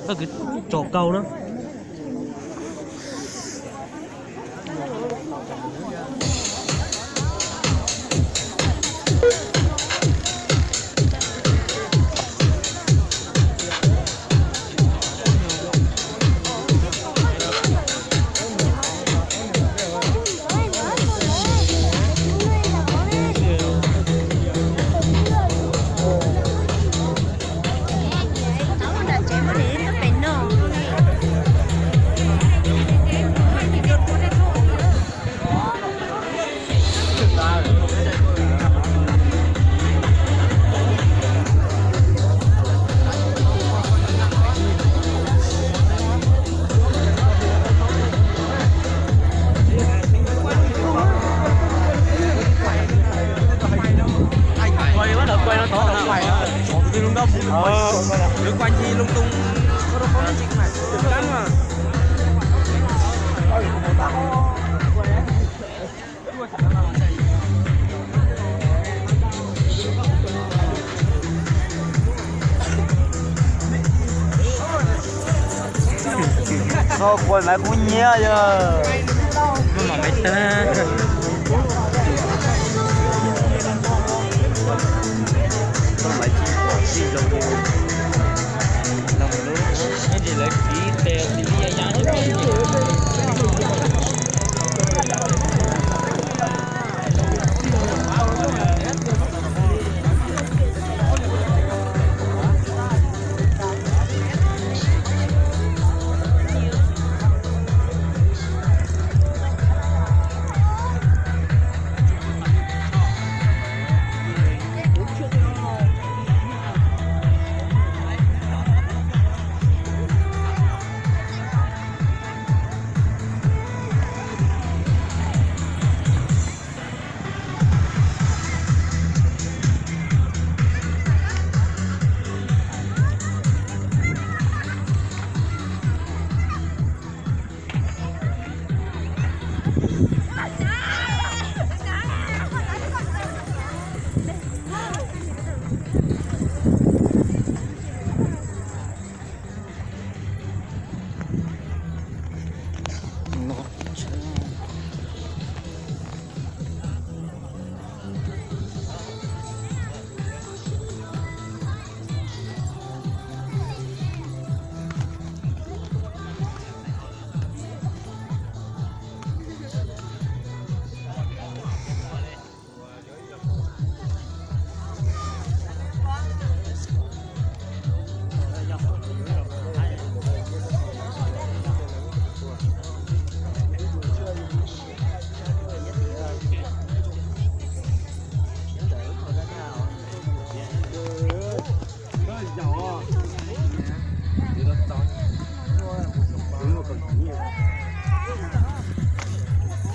Koj kwv tso kaug na. Lawv quaj ncig lung tus, qab mas. Koj kuas mas kuj nyiab yog. Muaj mam maiv tag. Koj mas tsis tsis zoo li. Los lub, ib ntsis lawv tiv tes tiv li ya ya.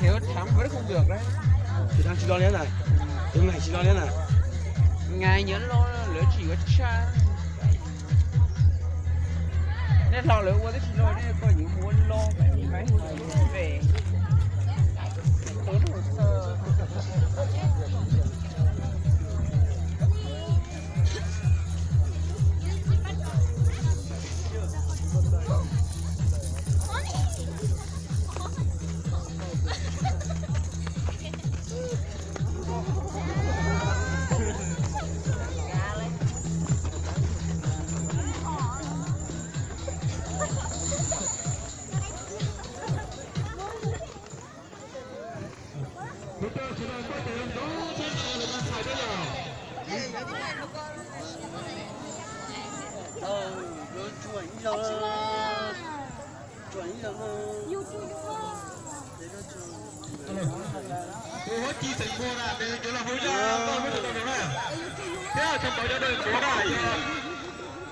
Khiav thám với không được đấy. Khiav thám tsis lo li na. Khiav ngais tsis lo li na. Ngais nyob lo lawv tsis yuav tshaj. Nej hlo lawv ua twb tsis lo, nej koj yuav ua lo. Ve. Tus huab tis xeem Npua na, nws yuav los hu zaj koj lub sawv daws na. Thiab txhua tus cov dawb huv na, yog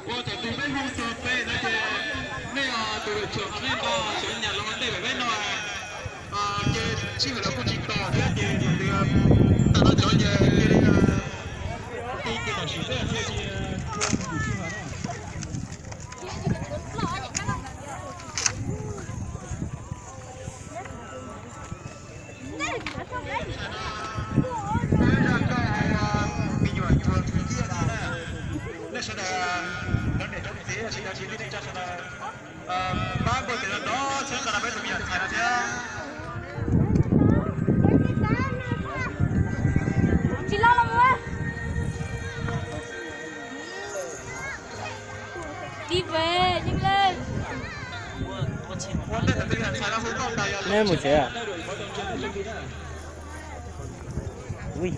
ua thaum tus peb hu txog pem no ces nej tus lawm tsuam no nej nqa sawv nyam los ua ntej pem peb no, ces sij hawm los kuj tsis tos thiab ces thaum twg tag no cov ces cia li ti ces tam sim peb thiaj li ua mus sij hawm na. Nej sawv daws, cov niam cov txiv sawv daws tsis Pab npawg kev los nrov tsheb qas rau peb tus me nyuam ntxhais no thiab. Tsis los los mus. Đi về, nhanh lên. Neb mus tsev. Ui.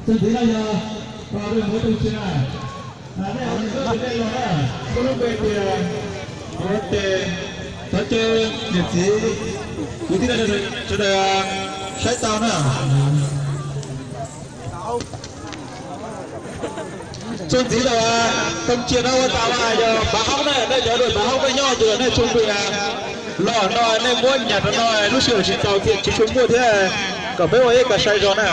Txog ntxiv no yog pab peb muab tau tsia na. Nej ho muab lub npe tias, muab tes, xov caw niam txiv, kwv tij sawv daws saib tau na. Txog ntxiv lawm, tau tsia no ua tas lawm, yog pav haub na, nej cov dua pav haub nej nyob tus nej txhua nqi los no nej muab nyas rau no, lub sij hawm tsis txaus thiab tsis tshua muaj thiab, kom peb ua ib kas sai zog na.